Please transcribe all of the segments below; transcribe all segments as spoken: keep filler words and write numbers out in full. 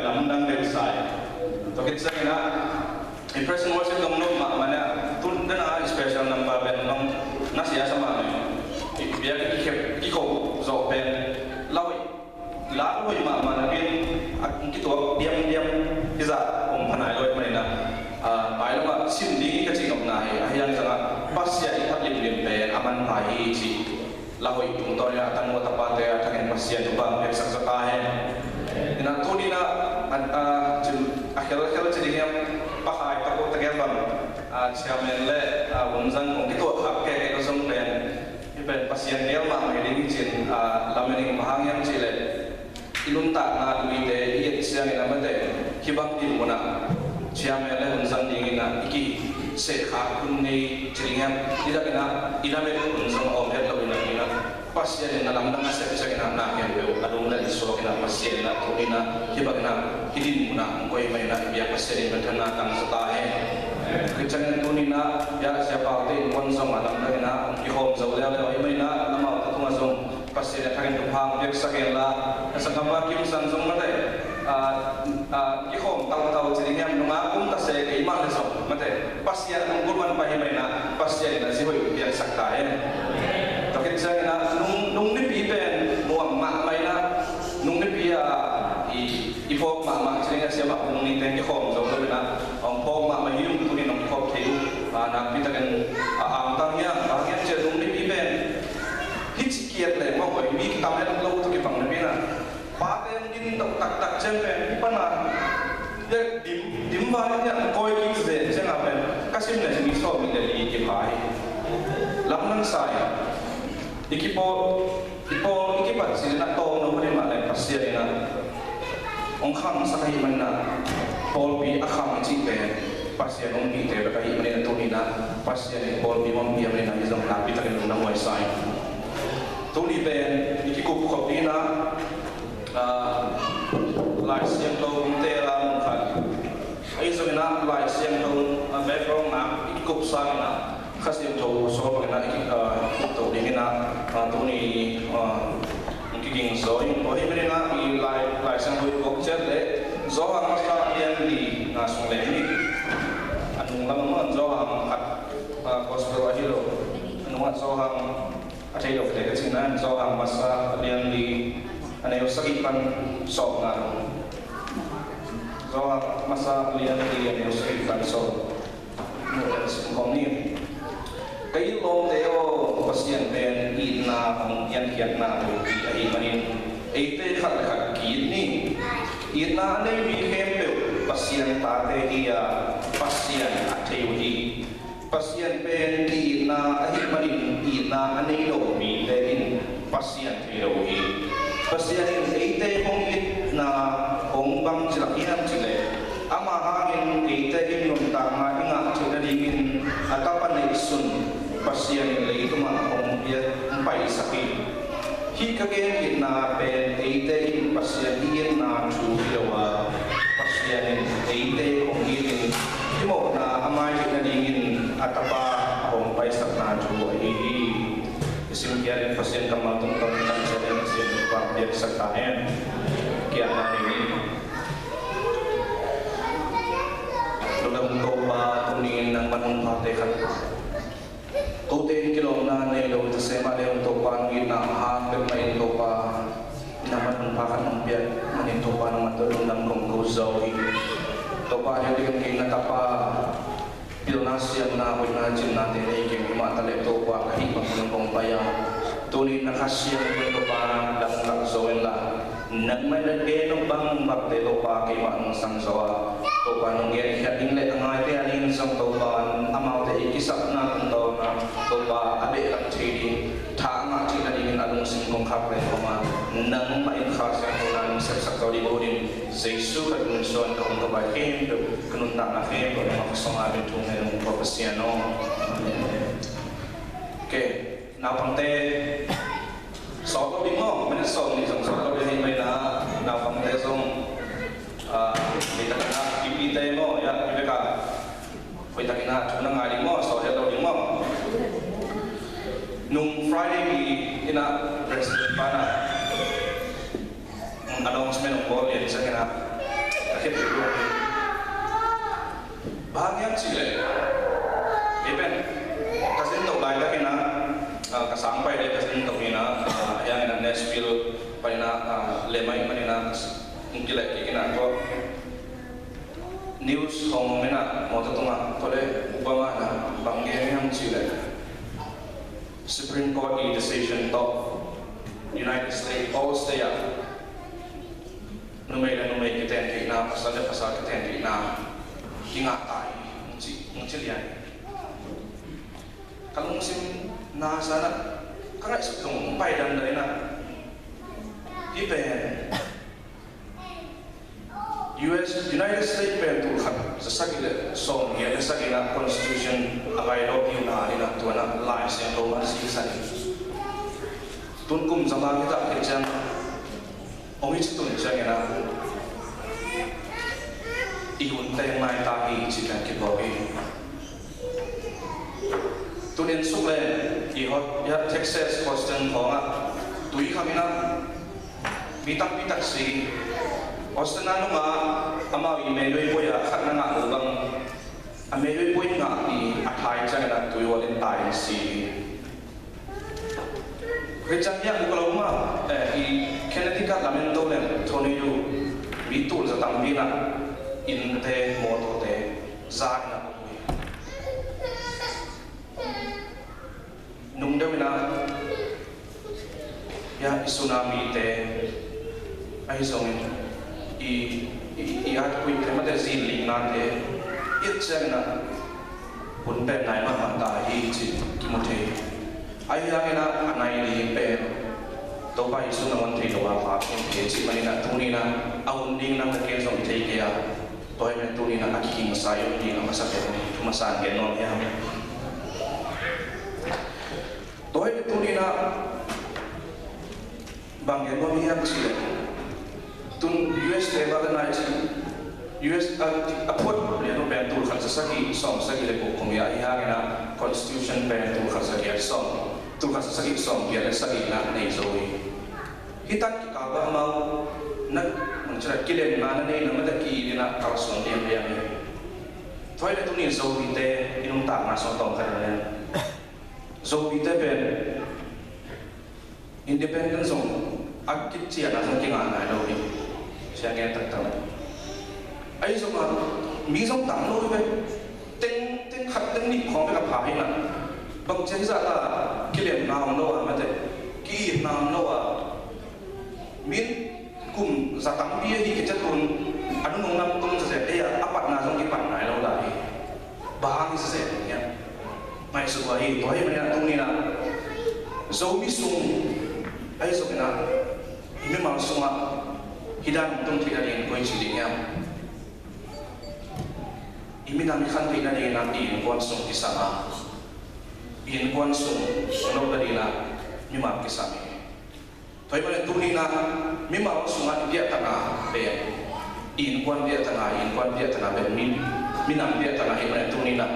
Lamdang deuh sa hi. Tua khit ciangin ah, i praise and worship dong nop mahmah in ah, tu dana special number pen dong na sia sa mahmah hi. I biak i kikhep, kikhop zawh pen la hoih, la hoih mahmah napi in a kituak diamdiam hi zah om pha nai lo ahih manin ah, pai lo mah sim ding ka cih nopna hi. Ahi hang zong ah Pasian i phat limlim pen a manpha hi cih la hoih tungtawn in ah a tanu a tapate a thakin Pasian thupha hong piaksak zaw ta hen. Inah tuni in ah, a, a, cin, a khelkhel ci ding hiam, pakhai tak uh tak hiam bang, a, chairman le, a, hun zang kong kituak khak kei kei ka zong pen, hih pen Pasian gel mahmah hi ding hi cin, a, lamen in bang hang hiam cih leh i nuntakna luite i et ciangin a mate, hih bang din munah chairman le hun zang dingin ah i kisehkhak hun nei ci ding hiam, i lakin ah i lamet hun zong a om het lo in ah, Pasian in na lamdang a sep ciangin ah na khempeuh a lum le a suak in ah Pasian in ah tuni in ah hih bangin ah hih din munah hong koih mah in ah i biak Pasian in minthanna tang zaw ta hen. Khit ciangin tuni in ah biak Sia Paute in kuan zong a lamdang in ah hong kikhawm zo leuleu ahih manin ah amaute tungah zong Pasian in a thakin thupha hong piaksak hen la, na sanggampa Kim San zong mate, a, a, kikhawm tautau ci ding hiam, nungak um ta se kei mah le zong mate, Pasian hong kulh man pai hi mah in ah Pasian in a zi hoih piaksak ta hen. Tua khit ciangin ah nung, nung nipi pen nuam mahmah in ah, nung nipi a i, i phawk mahmah ci ding a siam ah nung ni teng kikhawm zo lo in ah, hong phawk mahmah hi ung, tuni in hong kikhawm thei uh, a, nakpi takin a, angtang hiam, bang hiam ci a nung nipi pen hih ci kiat leh mawk hoih mi kitam het lo tawh kibang napi in ah, pate hong din tawh taktak ciang pen hih pan a, dim, dim val in ah kawi kik zen ciang a pen ka sim leh mi sawm nih le li kipha hi. Lamdang sa hi. I kipawl, i pawl, i kipat cil in ah tawm lo hi mah leh Pasian in ah hong khangsak ahih manin ah, pawlpi a khang cih pen Pasian hong pite bek ahih manin ah tuni in ah Pasian in pawlpi hong pia manin ah hih zong nakpi takin lungdam huai sa hi. Tuni pen i kikup khop ding in ah, ah, Lai Siangtho hong teel a mun khat ahi zongin ah Lai Siangtho, ah, background ah i kikup sangin ah Kha Siangtho sawl bangin ah i ki, ah, kup to dingin ah, ah, tuni, ah, hong kiging zaw ing. Tua ahih manin ah i Lai, Lai Siangtho i kup ciat leh Johan masa a lian li na sung leng ni. A nung lam ah Johan khat, ah, gospel ahi lo. A nung ah Johan a thei lote ka cih na in Johan masa a lian li a neu sagih pan sawm na dong. Johan masa a lian li a neu sagih pan sawm. Sim khawm ni. Ka it lawmte aw, Pasian pen itna hong piankhiatna thupi ahih manin eite khat le khat ki-it ni. Itna a nei mi khempeuh Pasian tate hi a, Pasian a thei uh hi. Pasian pen ki-itna ahih manin itna a nei lo mite in Pasian thei lo uh hi. Pasian in eite hong itna hong bangci lak hiam cih leh, amah hangin eite in nuntakna i ngah theih nadingin a Tapa neihsun Pasian in leitungah hong pia, hong paisak hi. Hih ka gen itna pen eite in Pasian i itna thu hi lo a, Pasian in eite hong itin i mawhna a mai theih nadingin a Tapa a hong paisakna thu ahi hi. I simkhiat in Pasian kammal tungtawn in kan ciat in Pasian in thupha piaksak ta hen. Kiatna nei ni. Lungdam Topa, tuni in nangman hong phate khat. Kote in kilawmna nei lo ta se mah le hong Topa, nong itna a hang bek mah in Topa, nangman hong pha khat nong piak manin Topa, nangman tawh lungdam kong ko zo hi. Topa, a diakdiakin kei na tapa, pilna siamna, hoihna cinnate nei keng hi mah ta leh Topa, ka hih bangin kong pai a. Tuni in na Kha Siangtho in Topa, dang lak zo in la. Nangmah in na gen nop bangbangte Topa keimah nong sang zo a, Topa nong genkhiat ding le a ngaite a ding zong Topa amaute i kisapna tungtawn a Topa a behlap thei ding, tha a ngah theih nadingin a lungsim kong khak leng kong a, nangmah in Kha Siangtho na nong sepsak zo ding uh in Jesu ka min suang ka hong ka pai khempeuh ka nuntakna khempeuh nangmah ka sungah min thum ngen ung Topa Pasian aw. Okay. Naupangte, sawt lo ding maw, minute sawm nih zong sawt lo ding hi mai na, naupangte zong, ah, hoih takin ah, pipite maw, ya, pi bek a, hoih takin ah, thu na ngai ding maw, sawt het lo ding maw. Nung Friday ni in ah, President pa na, announcement hong bawl lian sa kei na. Bang hiam cih leh, kei pen ka zin toh laitakin ah, ah, ka sang pai leh ka zin toh in ah, ah, hiangin ah Nashville panin ah, ah, lem ahih manin ah, hong kileh kik in ah, tua news hong om in ah, mawtaw tungah, tua leh upa mah in ah bang gen hiam cih leh, Supreme Court i decision tawh United States, all state ah numei le numei kitentheihna, pasal le pasal kitentheihna kingah ta hi, hong ci, hong ci lian. Ka lungsim na sa in ah, ka ngaihsut zong hong pai dandan in ah, hih pen U S, United States pen tul khat za sagih le sawmgiat le sagih in ah constitution a bailo piuna in ah, tua in ah Lai Siangtho mah si sa hi. Tun kum za mah kitak khit ciang, hong hi ci tun ciangin ah, i hun teng mai ta hi ci kan kiphawk hi. Tun en suk leng, i Ho-, ya, Texas Houston khawng ah tui kham in ah, mi tampi tak si. Houston a nung ah amau i meidoi poi ah khat na ngah lo bang, a meidoi poi ngah i a thai ciangin ah tui hual in tai in si hi. Tua ciang hiah Oklahoma, eh, i Connecticut lam en to leng, tornado, mi tul za tampi in ah, innte, mawtawte za in ah om hi. Nung deuh in ah, hiah i tsunamite, ahi zongin i, i, i earthquakete, mate zinliknate, i et ciangin ah, hun pen nai mahmah ta hi cih kimu thei. Ahi hangin ah a nai ding pen Topa Jesu nangawn thei lo a pha khin thei cih manin ah tuni in ah a hun ding nang le ken zong thei kei a, tua ahih manin tuni in ah a kikim masa i om ding a masa pen thu masa in gen nuam hiam. Tua ahih manin tuni in ah bang gen nuam hiam cih leh, tun U S te bang a nai cih, U S a, a phuat lian uh pen tul khat za sagih sawm sagih le guk kum hi a, ahi hangin ah constitution pen tul khat za giat sawm, tul khat za sagih sawm giat le sagih in ah nei zo hi. Hih tak kikal ah amau na, mangcih a kilemna na nei na mate ki-it in ah kalsuan lianlian hi. Tua ahih leh tuni Zomite i nuntakna sung tawm khat in ah, Zomite pen independent zong a kician a zong kingah nai lo hi. Sia ngen taktak. Ahi zongin mi zong tam lo hi ve. Teng, teng khat teng nih khawng bek a pha hi na. Bang ci hiam cih leh kilemna om lo a, mate, ki-itna om lo a. Min kum za tampi ahi kei ciang tun a nunung nam tung zazet ei a, a patna zong kipat nai lo lai hi. Bang hi zazet hiam? Ngaihsut uh ahi, tua ahih manin a tuni in a Zomi sung ahi zongin a i mimal sungah hih dan hong tung theih nading koi ci ding hiam? I minam i khan theih nadingin a i innkuan sung kisam a, i innkuan sung hong nop nadingin a mimal kisam hi. Tua ahih manin tuni in a mimal sungah i biahtana pen, i innkuan biahtana, i innkuan biahtana pen mi, minam biahtana ahih manin tuni in a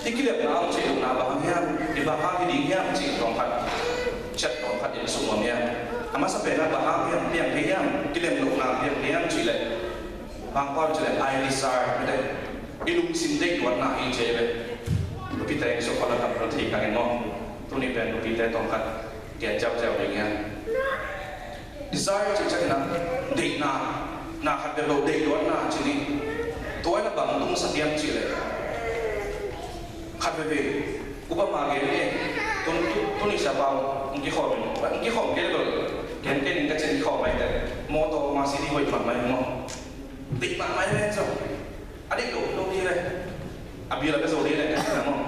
i kilemna om cih lukna bang hiam, i bang hang hi ding hiam cih tawm khat, chat tawm khat in suk nuam hiam? A masa pen a bang hang hiam, piang thei hiam, kilem lukna piang thei hiam cih leh, bang pau cih leh, I desire, mate, i lungsim deih luatna hi ci ve. Nupite in suk khat a tam lo thei kang in maw. Tuni pen nupite tawm khat gen ciauciau ding hiam? Desire cih ciangin a deihna, na khat bek lo deih luatna ci ni. Tua in a bang tungsak hiam cih leh, khat veve, upama gen ni, tun, tu, tuni siapa hong kikhawm in, hong kikhawm kei leh, gen kei ning ka cih, kikhawm mai teh, mawtaw Mercedes hoih mahmah hi maw. Deih mahmah hi ve zong. A deih lo lo hi ve. A bil a ka zo ding leh ka cih na maw.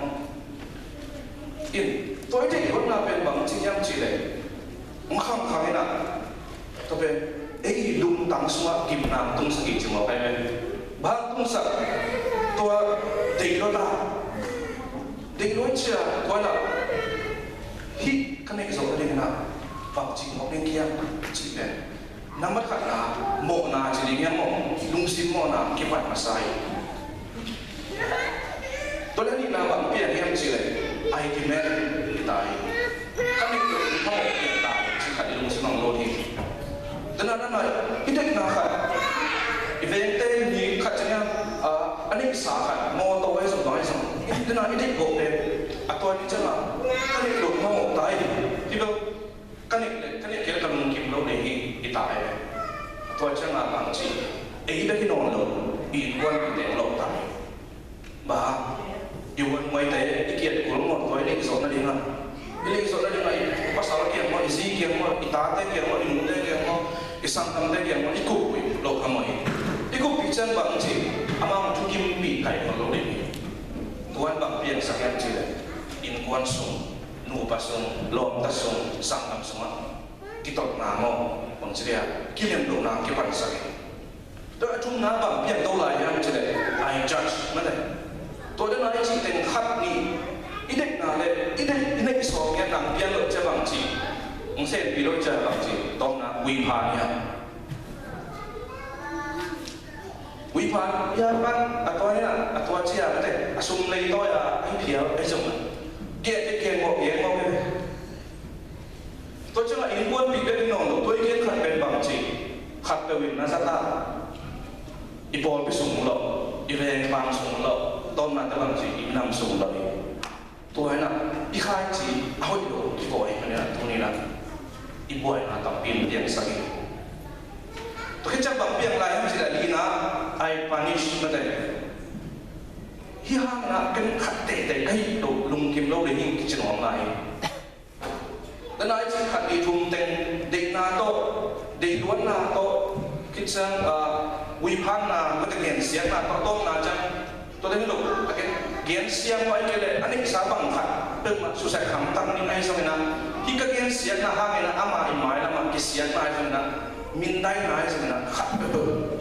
In, tua i deih luatna pen bang ci hiam cih leh, hong khangkhang in a, tua pen ei lungtang sungah gimna hong tungsak hi ci maw, kai ve. Bang tungsak? Tua deih luat a, deih luat cia, tua in a hih ka neih zawh nadingin a bangci phawk ding hiam cih pen, nambat khatna, mawhna ci ding hiam maw, lungsim mawhna kipan masa hi. Tua leh a nihna bang piang hiam cih leh, argument hi ta hi. Ka neih loh ding phamawh piang ta hi ci khat i lungsim ah hong lut hi. Tua na na na, i deihna khat, i vengte sa khat, mawtaw ahi zong, bang ahi zong, i, dena i deih gawh pen a tua ni ciangah ka neih loh mawk ta hi. Hi bel, ka neih le ka neih kei le ka lungkim lo ding hi, i ta hi. A tua ciangah bang ci, ei bek hi nawn lo, i innkuanpihte lo ta hi. Bang, i uan muaite i kiat kul mawk tua i neih zawh nadingah, i neih zawh nadingah i pasal kiang maw, i zi kiang maw, i tate kiang maw, i nute kiang maw, i sanggamte kiang maw, i kuppih loh kha maw hi. I kuppih ciang bang ci, amau thukimpih kai lo ding hi. Tuan bang piangsak hiam cih leh innkuan sung, nupa sung, lawmta sung, sanggam sungah kitotna maw, bang ci dia, kilem lohna kipansak hi. Tua a thumna bang piang to lai hiam cih leh, I judge, mate. Tua dena i cih teng khat nih, i deihna le i deih, i neih sawm ngiat nang pian loh cia bang ci, hong senpi loh cia bang ci, tawpna uiphan hiam. Uiphan hiam bang a tua hiam, a tua cia, mate, a sum lei tawi a, a hi phial, a hi zong. Geh, geh, geh, geh, geh. Tua ciangah innkuanpih bek hi nawn lo, tua i gen khat pen bang ci, khat peuh in na zat ah, i pawlpi sung lo, i vengpang sung lo, tawpna te bang ci, i nam sung lo hi. Tua hi na, i khaici a hoih lo kibawi hi, mani na, tuni na i buaina tampi in piangsak hi. Tua khit ciang bang piang lai hiam cih leh, lina, I punish, mate. Hi hang na ken khat teitei ka hih loh, lungkim lo ding hi kici nuam lai hi. Dena i cih khat nih thum teng, deihna tawh, deihluatna tawh, khit ciang, ah, uiphanna, mate, gensiatna tawh, tawpna ciang, tua ding hi lo, a gen, gensiat mawh ahih kei leh a neihsa bang khat peuhmah susia khamtang ding ahi zongin ah, hih ka gensiatna hangin ah ama i mailam ah kisiatna ahi zongin ah, mindaina ahi zongin ah, khat peuhpeuh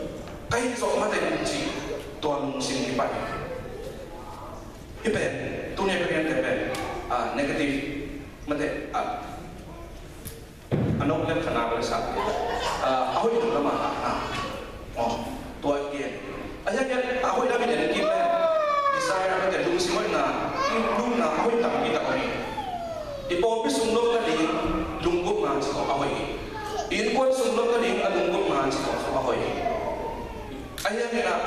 ka hih zawh mate in ci, tua lungsim kipan. Hih pen, tuni a ka gente pen, ah, negative, mate, ah, a nok lem kha na bel sa, ah, a hoih lam a, ah, oh, tua i gen. A hiang hiang a hoih lam i en kik leh, desire, mate, lungsim hoihna, lungna a hoih tampi tak om hi. I pawlpi sung lawmta ding lunggulhna ci khawng a hoih hi. I innkuan sung lawmta ding a lunggulhna ci khawng a hoih hi. A hiang hiang ah,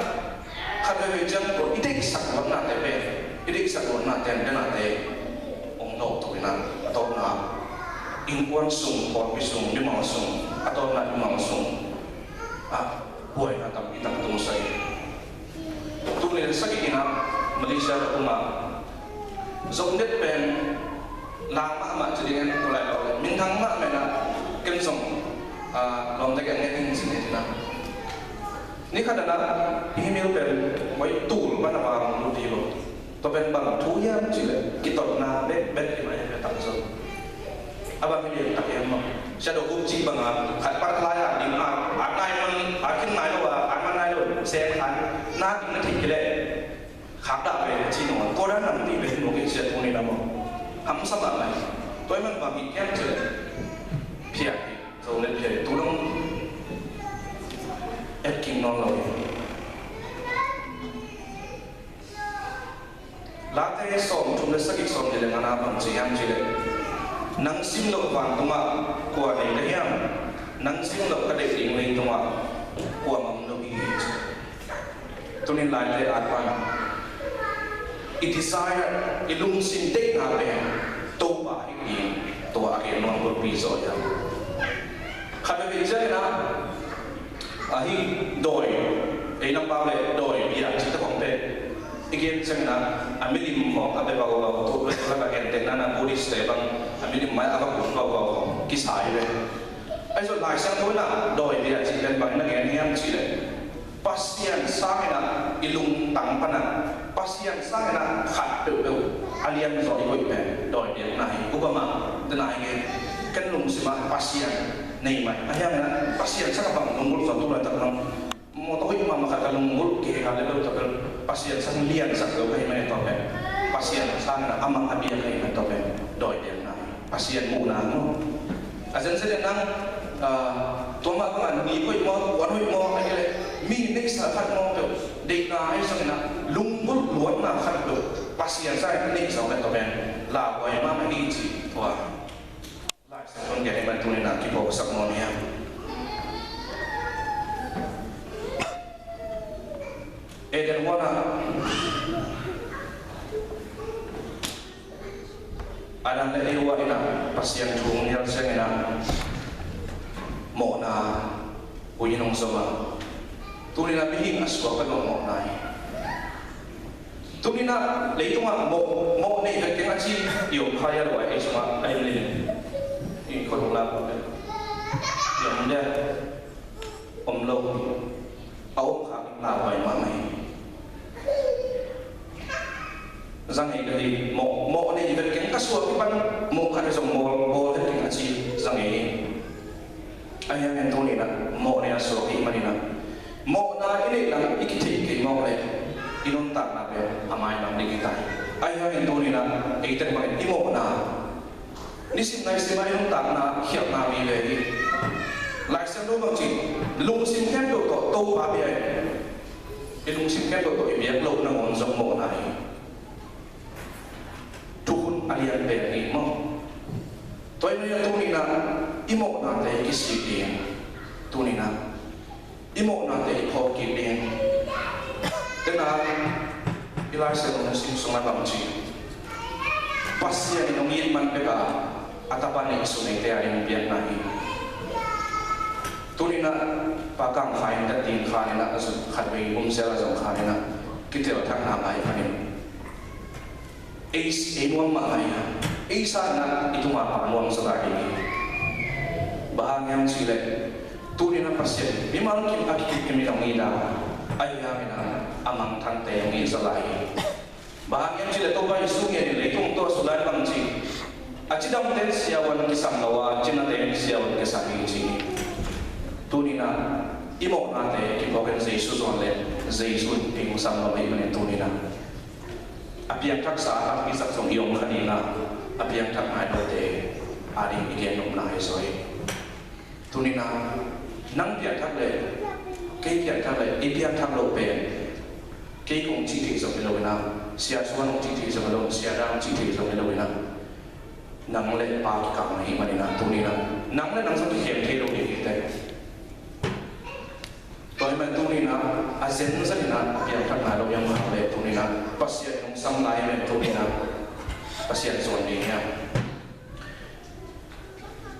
khat veve ciang tua i deihsak luatnate pen, i deihsak luatnate, an denate hong dawk to in ah, a tawpna innkuan sung, pawlpi sung, mimal sung, a tawpna mimal sung ah buaina tampi tak tungsak hi. Tul nih le sagih in ah Malaysia ka tung ah, Zonet pen la mahmah ci ding en, tua lai lo le minthang mahmah in ah, ken zong, ah, lawmte kiang ngen ing ci ni ci na. Ni khat in ah i himil pen hoi tul pan a vang lut hi lo. Tua pen bang thu hiam cih leh kitotna bekbek hi mah hi, a tak zong. A bang hi lian tak hiam maw? Shadow group cih bang a, khat pat lai a ding a, a nai man, a khin nai lo a, a man nai lo, seng khan, na ding na thei kei leh. Khakdah ve ci nong, tua dan nang ti ve nong, kei sia tu ni na maw. Hamsa mah lai. Tua hi man bang hi hiam cih leh, phiat hi, Zonet phiat hi, tu dong et kik nawn lo hi. Late sawmthum le sagih, sawmnih le ngana bang ci hiam cih leh, nang simloh vantungah kua nei ka hiam? Nang simloh ka deih ding leitungah kuamah om lo hi. Tunin laite at pan i desire, i lungsim deihna pen Topa hi ding, tua a gen nuam bulpi zaw hiam? Khat veve ciangin ah, ahi dawi, ei lam pau le dawi bia cihte khawng pen i gen ciangin ah, a milim khawng a bia vauvau, tu lak a gentehna in ah Buddhist te bang a milim mai a va kun vauvau khawng kisa hi ve. Ahi zong Lai Siangtho in ah dawi bia cih pen bang in a gen hiam cih leh, Pasian sangin ah i lungtang pan ah, Pasian sangin ah khat peuhpeuh a lian zaw i koih pen dawi biakna hi. Upama, dena hi gen, ken lungsim ah Pasian nei mai, a hiangin ah Pasian sangin bang lunggulh zaw tu laitak bang, mawtaw hoih mahmah khat ka lunggulh kei a le lo tak bel, Pasian sangin liansak lo ka hi mai tawh pen, Pasian sangin ah amah a biak ka hi mai tawh pen dawi biakna hi. Pasian muhna maw? A zenzen in nang, ah, tua mah bangin mi hoih maw, puan hoih maw, a hi leh mi neihsa khat maw peuh, deihna ahi zongin ah lunggulh luatna khat peuh Pasian sangin neih zong le tawh pen lauhuai mahmah hi ci tua. Lai Siangtho in gen hi man, tuni in ah kiphawksak nuam hiam? Eden huan ah Adam le Eva in ah Pasian thu hong nial ciangin ah mawhna hui in hong zom a, tuni in ah mihing a suak pen mawhna hi. Tuni in ah leitungah mawh, mawh nei vek keng a ci i om kha hia lo a, ei sungah a hi leh i khut hong lak pen i om dia om lo hi. A om kha keng la huai mahmah hi. Zang ei ka hi, mawh, mawh nei vek keng ka suak i pan mawh khat hi zong bawl, bawl vek keng a ci zang ei hi. Ahi hangin tuni in ah mawh nei a suak i hih manin ah mawhna i neih lam i kithei kei mawk leh i nuntakna pen a mailam ding hi ta hi. Ahi hangin tuni in ah eite bangin i mawhna nisim naisim a i nuntakna khialhna vive hi. Lai Siangtho bang ci, lungsim khempeuh tawh Topa bia in. I lungsim khempeuh tawh i biak loh nangawn zong mawhna hi. Thukhun a lian pen hi maw. Tua ahih manin ah tuni in ah i mawhnate i kisik ding. Tuni in ah i mawhnate i phawk kik ding. Tena i Lai Siangtho sim sungah bang ci, Pasian in hong it man bek a, a Tapa neihsun eite a ding biakna hi. Tuni in ah Pa Kang Khai in tat ding khan in ah a zut khat vei bumzel a zong khan in ah kitel thakna ngai panin ei, ei nuam mah ngai a, ei sangin ah i tunga Pa nuam zaw lai ding hi. Bang hang hiam cih leh tuni in ah Pasian mimal kim a kikip kim in hong it a, ahi hangin ah a mangthangte hong it zaw lai hi. Bang hang hiam cih leh Topa Jesu ngen in leitung tawh a sut lai bang ci, a cidamte in siavuan kisam lo a, cinate in siavuan kisam hi ci hi. Tuni in ah i mawhnate kiphawk in Jesu zuan leh Jesu in ei hong sam lo ahih manin tuni in ah a piangthaksa a takpi sak zong i om kha ding a, a piangthak nai lote a ding i gen nopna hi zaw hi. Tuni in ah nang piangthak leh kei piangthak leh i piangthak loh pen kei kong cih theih zong hi lo in ah, Sia Suan hong cih theih zong hi lo, Sia Da hong cih theih zong hi lo in ah, nang le Pa kikal na hi manin ah tuni in ah nang le nang zong kikhem thei lo ding hi teh. Tua ahih manin tuni in ah a zenzen in ah a piangthak nai lo hiam hang leh tuni in ah Pasian in hong sam lai hi manin tuni in ah Pasian zuan ding hiam?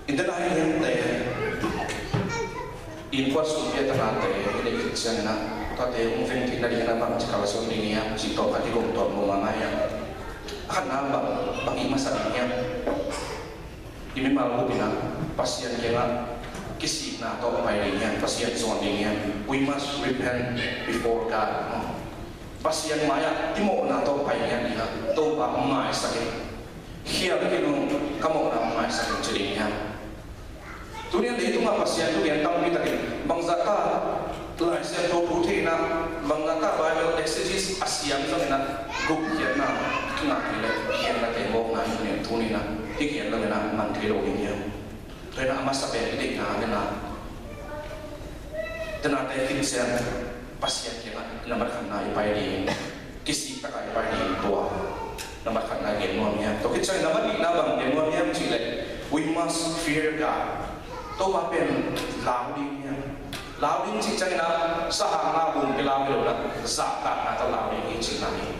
Innte lai hiam te, innkuan sung pi a tanate i neih khit ciangin ah tate hong veng theihna dingin ah bangci kalsuan ding hiam cih tawm khat i gawm tawm lo mah ngai a. A khatna bang, bang i masa ding hiam? I mimal bup in ah Pasian kiangah kisikna tawh pai ding hiam, Pasian zuan ding hiam? We must repent before God. Pasian mai-ah i mawhna tawh pai hiam, i ha Topa hong maisak in, khial khin ung, ka mawhna hong maisak in ci ding hiam? Tuni a leitungah Pasian thugen tampi takin bangzah ta Lai Siangtho thu thei in ah, bangzah ta Bible exegesis a siam zongin ah gupkhiatna kingah hi leh khiatnate mawkna hi in tuni in ah hih khiat lo in ah man thei lo ding hiam? Tua in ah a masa pen i deihna in ah, tanate khin ciang Pasian kiangah nambat khatna i pai ding, kisik takah i pai ding, tua nambat khatna gen nuam hiam? Tua khit ciang nambat nihna bang gen nuam hiam cih leh, we must fear God. Topa pen lau ding hiam? Lau ding cih ciangin ah sahang lau bung kilau hi lo in ah zahtakna tawh lau ding hi cihna hi.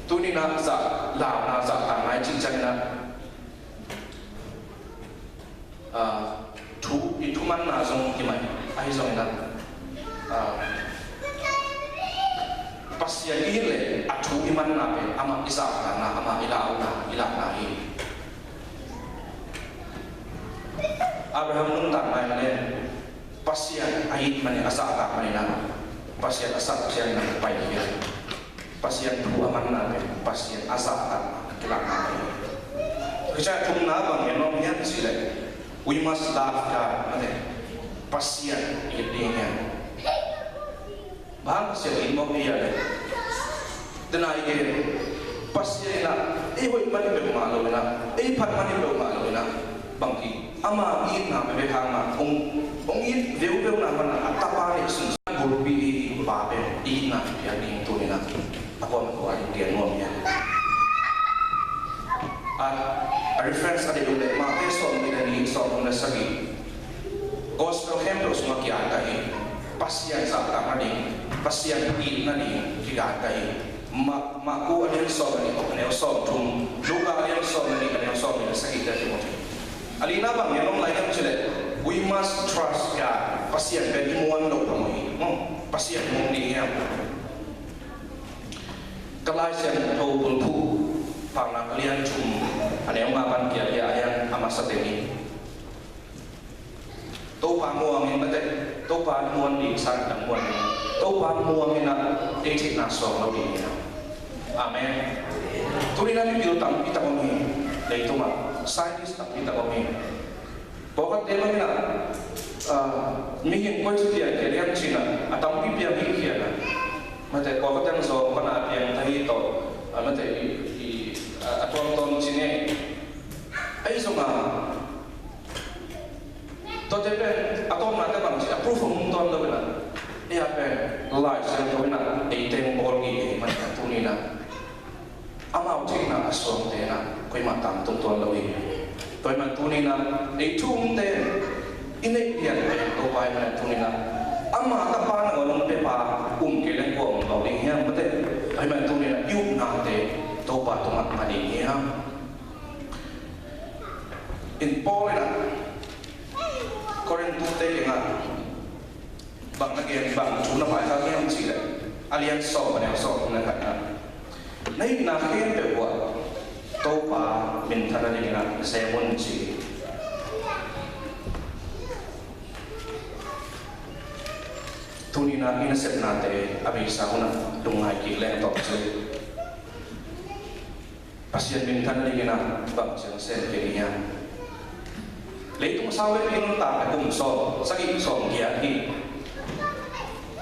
Tuni in ah zah, launa zahtakna i cih ciangin ah, ah, thu, i thumanna zong hi mah hi, ahi zongin ah, ah, Pasian i it leh a thu i manna pen amah i zahtakna, amah i launa, i launa hi. Abraham nuntak nai leh Pasian a it manin, a zahtak manin ah Pasian a sak ciangin ah pai ding hi. Pasian thu a manna pen Pasian a zahtakna kilakna hi. Tua hi ciang thumna bang gen nuam hiam cih leh, we must love God, mate. Pasian it ding hiam? Bang Pasian it mawk hi a leh, tena i gen, Pasian in ah ei hoih man hi peuhmah lo in ah, ei phat man hi peuhmah lo in ah, bang hi, ama itna bek hang ah hong, hong it veuveu na man ah a Tapa neihsun bulpi i Pa pen itna i piak ding tuni in ah a kuamah kua in gen nuam hiam? A, a reference a deih uh leh Matthai sawmnih le nih, sawmthum le sagih. Gospel khempeuh sungah ki-at ahi, Pasian zahtakna ding Pasian itna ding kigan ka hi. Ma-, Marku a lian sawm le nih, a neu sawm thum, Luka a lian sawm le nih, a neu sawm nih le sagih te Timothy. A lina bang gen om lai hiam cih leh, we must trust God. Pasian pen i muan loh phamawh hi. Maw, Pasian muan ding hiam? Ka Lai Siangtho bulphuh Paunak a lian thum, a neu nga pan giat hiah a hian a masa teng hi. Topa muang in mate, Topa muan ding sang dang muan in, Topa muang in ah ei theihna suang lo ding hi. Amen. Tuni-in ah mipil tampi tak om hi, leitungah scientist tampi tak om hi. Pawlkhatte bangin ah, ah, mihing koi ci piang khia hiam ci-in ah, a tampi piang hi khia a. Mate, pawlkhatte zawng pana piang ta hi tawh, ah, mate, i, i, ah, a tuamtuam ci ngei. Ahi zongin ah, tuate pen a tawpnate bang ci a proof a hong tuam lo in ah, ei a pen Lai Siangtho in ah ei teng bawl ngei hi. Mate, tuni-in ah amau theihna a suangte in ah koimah tangtung tuan lo hi. Tua ahih manin tuni-in ah ei thu umte i neih lian pen Topa ahih manin tuni-in ah ama tapa nangawn hong pepa um kei leng kua om lo ding hiam? Mate, ahih manin tuni-in ah i upnate Topa tungah ngah ding hiam? In Paul in ah Korin-te kiangah bang na gen, bang thu na vaikhak hiam cih leh, a lian sawm, a neu sawm le khatna, na itna khempeuh uah Topa minthan nadingin ah sem un ci hi. Tuni-in ah i nasepnate a beisa hunah lungngai kik leng tawh ci. Pasian minthan nadingin ah bang ciang sem kei ding hiam? Leitung sawt veipi nuntak a kum sawm sagih sawm giat hi.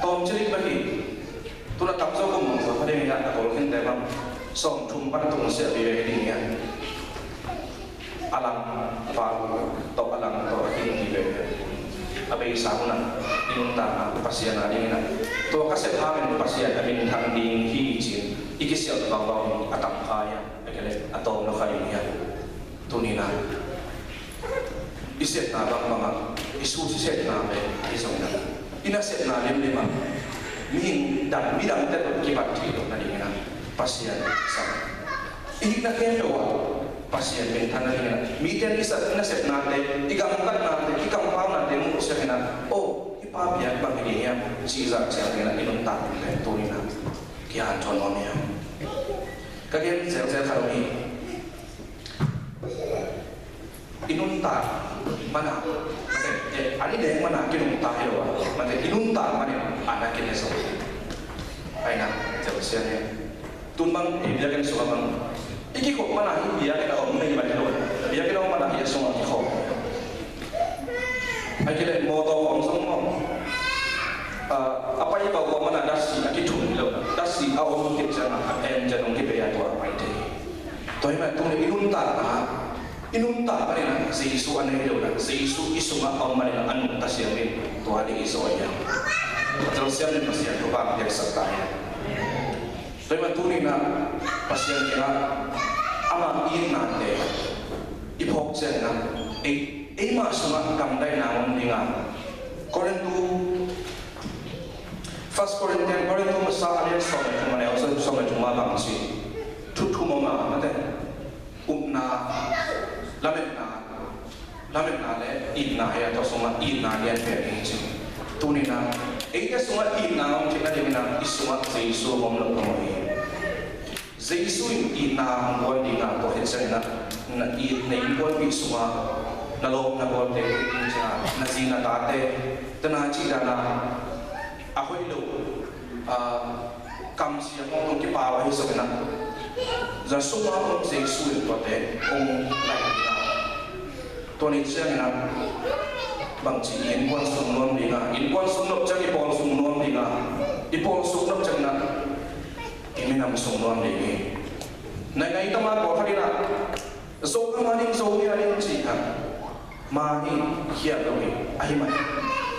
Tawm cilik bek hi. Tu-in a tamzaw kum bang zaw kha ding hiam, a tawlkhiate bang sawm thum pan a tung siah vive ding hiam? A lang val tawh, a lang tawh a kin hi ve. A beisa hunah i nuntakna Pasian a dingin ah, tua ka sep hangin Pasian a minthan ding hi ci-in i kisialh vauvau hi. A tam kha hiam, a kei leh a tawm lo kha ding hiam? Tuni-in ah i sepna bangbang ah, i susi sepna pen ahi zongin ah, i nasepna limlim ah mihing dang, midangte tawh kibat theih loh nadingin ah Pasian sam. I hihna khempeuh ah Pasian minthan nadingin ah, mite in i sa-, i nasepnate, i gamtatnate, i kampaunate muh siangin ah, aw, hih pa biak bang hi ding hiam, cih zah ciangin ah i nuntak pen tuni-in ah kihanthawn nuam hiam? Ka gen zelzel khat om hi. I nuntak man a, mate, eh, a ni deng man a kinungta hi lo a, mate, i nuntak man in a na kine zo. Ahi na, tel sian hi. Tun bang, eh, biakinn sungah bang, i kikhop man a hi biakinn a om mei man hi lo. Biakinn a om man a hi a sungah kikhop. Ahih kei leh mawtaw khawng zong maw, ah, a pai pau khawng man a datsi a kithum hi lo. Datsi a om khit ciangin a engine hong kipia a, tua a pai thei. Tua ahih manin tuni i nuntakna, i nuntak manin ah Jesu a nei lo in ah, Jesu i sungah a om manin ah a nungta siam in, tua ding i zaw hi hang. Pasian in Pasian thupha piaksak ta hen. Tua ahih manin tuni-in ah Pasian kiangah ama itnate i phawk ciangin ah, ei, eimah sungah gamdaihna om ding a, Korintu, First Corinthians, Korintu masa a lian sawm le thum, a neu sawm le thum ah bang ci, thu thum om a, mate, upna, lametna, lametna le itna hi a, tua sungah itna lian pen hi ci. Tuni-in ah eite sungah itna om theih nadingin ah i sungah Jesu om loh phamawh hi. Jesu in itna hong guan ding a, tua khit ciangin ah na it, na innkuanpih sungah na lawm na gualte ding ciang a, na zi na tate, tena cih dan a, a hoih lo, ah, kamsiam hong, hong kipau ahi zongin ah, za sungah om Jesu in tuate hong laih ding a. Tua ni ciangin ah bangci i innkuan sung nuam ding a, innkuan sung nop ciang i pawl sung nuam ding a, i pawl sung nop ciangin ah i minam sung nuam ding hi. Nai nai tama pawlkhat in ah, Zogam a ding, Zomi a ding ci kha. Mah hi, khial lo hi, ahi mah.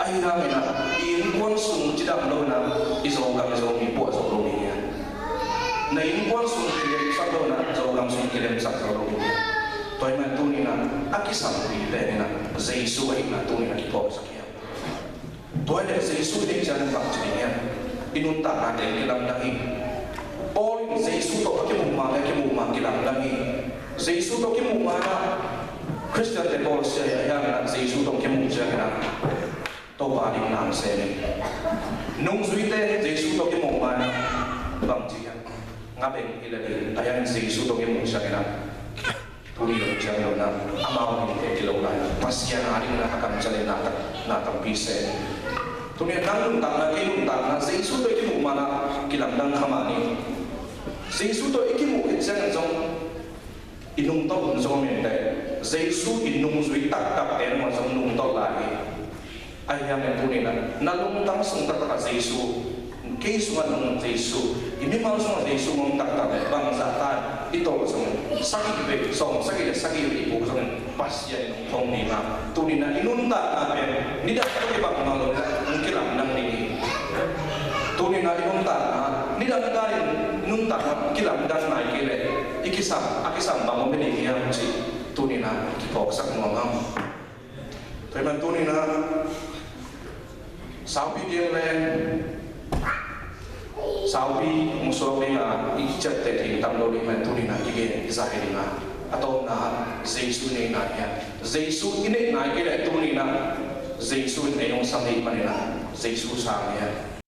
Ahi hangin ah, i innkuan sung cidam lo in ah, i Zogam i Zomi puah zo lo ding hi a. Na innkuan sung kilemsak lo in ah, Zogam sung kilemsak zo lo ding hi a. Tua ahih manin tuni-in ah, a kisampi pen in ah, Jesu ahihna tuni-in ah kiphawksak hi a. Tua hi leh Jesu i deih ciangin bang ci ding hiam? I nuntaknate kilamdang hi. Paul in Jesu tawh a kimuh ma le a kimuh ma kilamdang hi. Jesu tawh kimuh ma in ah Khristiante pawl sia hi a, hiangin ah Jesu tawh kimuh ciangin ah Topa ding nam sem hi. Nungzuite Jesu tawh kimuh ma in ah bangci hiam? Nga beng hi le ding a, hiangin Jesu tawh kimuh ciangin ah Tuni dong ciang lo na, amau mite kilo lai. Pasian a ding na a kamciam le na tam, na tampi se. Tuni nang nuntakna, kei nuntakna, Jesu tawh i kimuh ma in ah kilamdang kha mah ni. Jesu tawh i kimuh khit ciangin zong i nungtolh hun zong om in teh. Jesu i nungzui taktakte nangawn zong nungtolh lai hi. Ahi hangin tuni in ah na lungtang sung taktak ah Jesu, kei sungah nung Jesu, i mimal sungah Jesu om taktak leh bangzah ta i tawh zong, sagih vei, sawm sagih le sagih vei i puk zong Pasian in hong thong ding a, tuni in ah i nuntakna pen nidang tawh kibang mah lo in ah hong kilamdang ding hi. Tuni in ah i nuntakna nidang danin nuntakna kilamdang nai kei leh i kisam, a kisam bang om hi ding hiam cih tuni in ah kiphawksak nuam hang. Tua ahih man tuni in ah saupi ding leng, saupi hong suak ding a i ciapteh ding tam lo ding man tuni in ah kigen i zah hi ding a, a tawpna Jesu i neih nai hi a. Jesu i neih nai kei leh tuni in ah Jesu in ei hong sam ahih manin ah Jesu sang hi a.